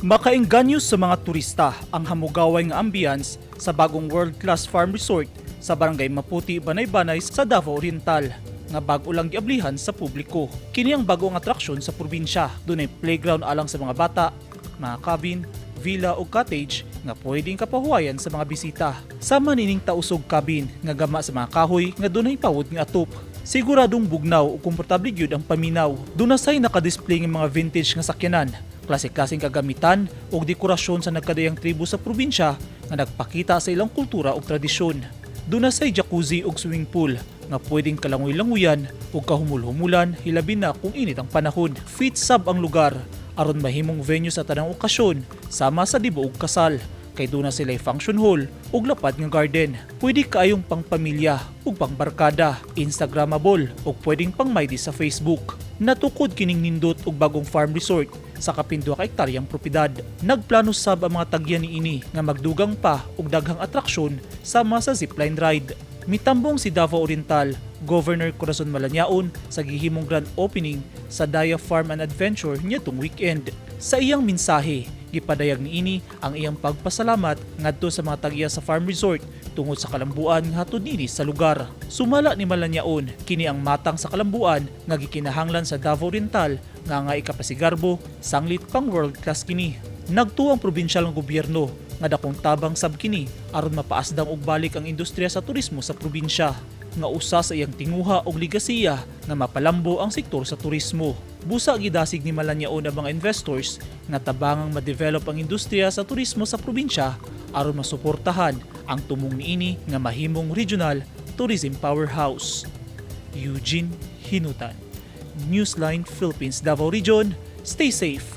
Makaengganyo sa mga turista ang hamugaway nga ambience sa bagong world-class farm resort sa Barangay Maputi, Banay-Banay sa Davao Oriental nga bago lang giablihan sa publiko. Kini ang bagong atraksyon sa probinsya. Dunay playground alang sa mga bata, mga cabin, villa o cottage nga pwedeng kapahuwayan sa mga bisita. Sama nining tausog cabin nga gama sa mga kahoy nga dunay pawod nga atop. Siguradong bugnaw o komportable gyud ang paminaw. Duna say naka-display nga mga vintage nga sakyanan, klase-klaseng kagamitan ug dekorasyon sa nagkadayang tribo sa probinsya nga nagpakita sa ilang kultura ug tradisyon. Duna say jacuzzi ug swimming pool nga pwedeng kalangoy-languyan ug kahumul-humulan, hilabi na kung init ang panahon. Fit sab ang lugar aron mahimong venue sa tanang okasyon sama sa dibo ug kasal kay duna sila'y function hall ug lapad nga garden. Pwede kaayong pangpamilya ug pangbarkada, instagramable ug pwedeng pangmaydi sa Facebook. Natukod kining nindot ug bagong farm resort sa kapin 2 ka hektaryang propiedad. Nagplano sab ang mga tagya niini nga magdugang pa og daghang atraksyon sama sa zipline ride. Mitambong si Davao Oriental Governor Corazon Malanyaon sa gihimong grand opening sa Daya Farm and Adventure niadtong weekend. Sa iyang mensahe, gipadayag niini ang iyang pagpasalamat ngadto sa mga tag-iya sa farm resort tungod sa kalambuan nga hatod niini sa lugar. Sumala ni Malanyaon, kini ang matang sa kalambuan nga gikinahanglan sa Davao Oriental nga ikapasigarbo sanglit pang world class kini. Nagtuo ang probinsyal nga gobyerno nga dakong tabang sab kini aron mapaasdang og balik ang industriya sa turismo sa probinsya nga usa sa iyang tinguha og ligasiya nga mapalambo ang sektor sa turismo. Busa gidasig ni Malanyaon ang mga investors nga tabangang ma-develop ang industriya sa turismo sa probinsya aron masuportahan ang tumong niini nga mahimong regional tourism powerhouse. Eugene Hinutan, Newsline Philippines, Davao Region. Stay safe.